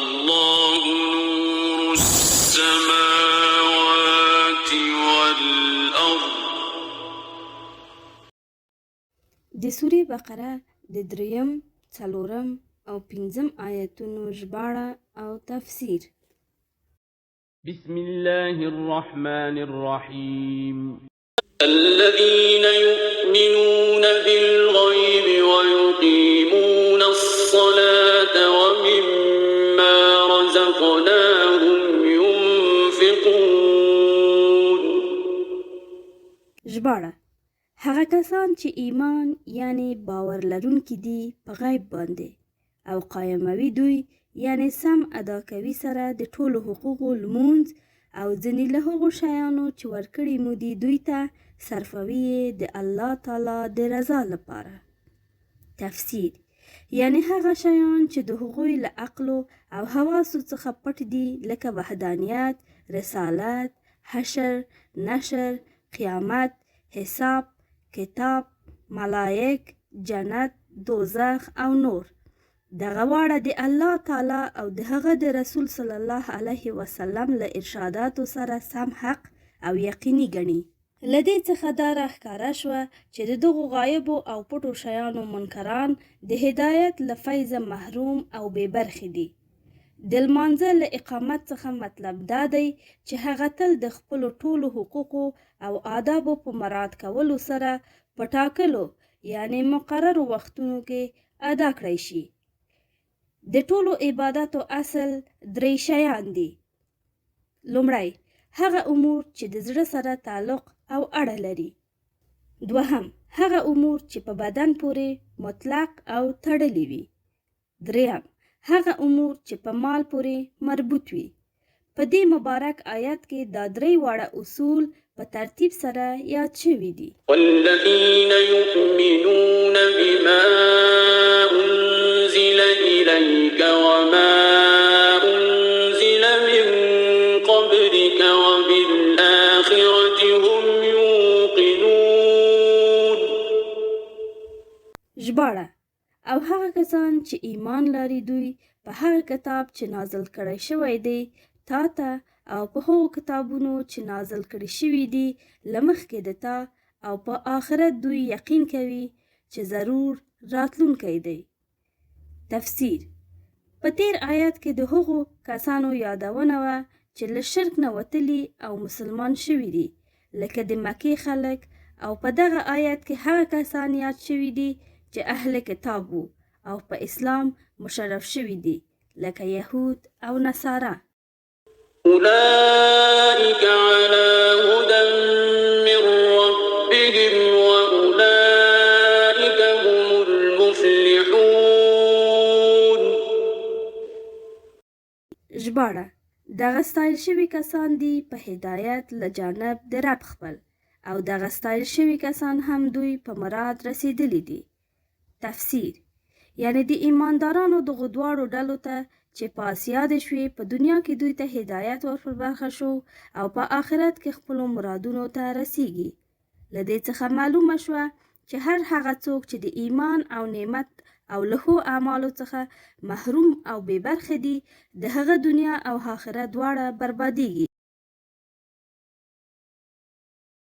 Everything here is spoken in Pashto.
الله نور السماوات والأرض. د سورې بقره د دریم، څلورم او پنځم آیتونو ژباړه او تفسیر. بسم الله الرحمن الرحيم. الذين يؤمنون بالغيب ويقيمون الصلاة ومما رزقناهم ينفقون. ژباړه: هغه کسان چې ایمان یعنې باور لرونکي دي په غیب باندې، او قایموي دوی یعنې سم ادا کوي سره د ټولو حقوقو لمونځ، او ځینې له هغو شیانو چې ورکړي مو دي دوی ته، صرفوي یې د الله تعالی د رضا لپاره. تفسیر: یعنې هغه شیان چې د هغوی له عقلو او حواسو څخه پټ دي، لکه وحدانیت، رسالت، حشر، نشر، قیامت، حساب کتاب، ملائک، جنت، دوزخ او نور. دغه واړه د الله تعالی او د هغه د رسول صلی الله علیه وسلم له ارشاداتو سره سم حق او یقیني ګڼي. له دې څخه دا راښکاره شوه چې د دغو غایبو او پټو شیانو منکران د هدایت له فیضه محروم او بې برخې دي. د لمانځه له اقامت څخه مطلب دا دی چې هغه تل د خپلو ټولو حقوقو او آدابو په مراعات کولو سره په ټاکلو یعنې مقررو وختونو کې ادا کړای شي. د ټولو عباداتو اصل درې شیان دي. لومړی، هغه امور چې د زړه سره تعلق او اړه لري. دوهم، هغه امور چې په بدن پورې مطلق او تړلي وي. دریم، هغه امور چې په مال پورې مربوط وي. په دې مبارک آیت کې دا درې واړه اصول په ترتیب سره یاد شوي دي. والذين يؤمنون بما أنزل إليك وما أنزل من قبلك وبالآخرة هم يوقنون. ژباړه: او هغه کسان چې ایمان لري دوی په هغه کتاب چې نازل کړی شوی دی تا ته، او په هغو کتابونو چې نازل کړي شوي دي له مخکې د تا، او په آخرت دوی یقین کوي چې ضرور راتلونکی دی. تفسیر: په تیر آیت کې د هغو کسانو یادونه وه چې له شرک نه وتلي او مسلمان شوي دي، لکه د مکې خلک، او په دغه آیت کې هغه کسان یاد شوي دي چې اهل کتاب وو او په اسلام مشرف شوي دي، لکه یهود او نصارا. أولئك على هدى من ربهم وأولئك هم المفلحون. ژباړه: دغه ستایل شوي کسان دي په هدایت له جانب د رب خپل، او دغه ستایل شوي کسان هم دوی په مراد رسېدلي دي. تفسیر: یعنې د ایماندارانو دغو دواړو ډلو ته چې پاس یادې شوې، په دنیا کې دوی ته هدایت ور په برخه شو او په آخرت کې خپلو مرادونو ته رسیږي. له دې څخه معلومه شوه چې هر هغه څوک چې د ایمان او نعمت او له ښو اعمالو څخه محروم او بې برخې دي، د هغه دنیا او آخرت دواړه بربادیږي.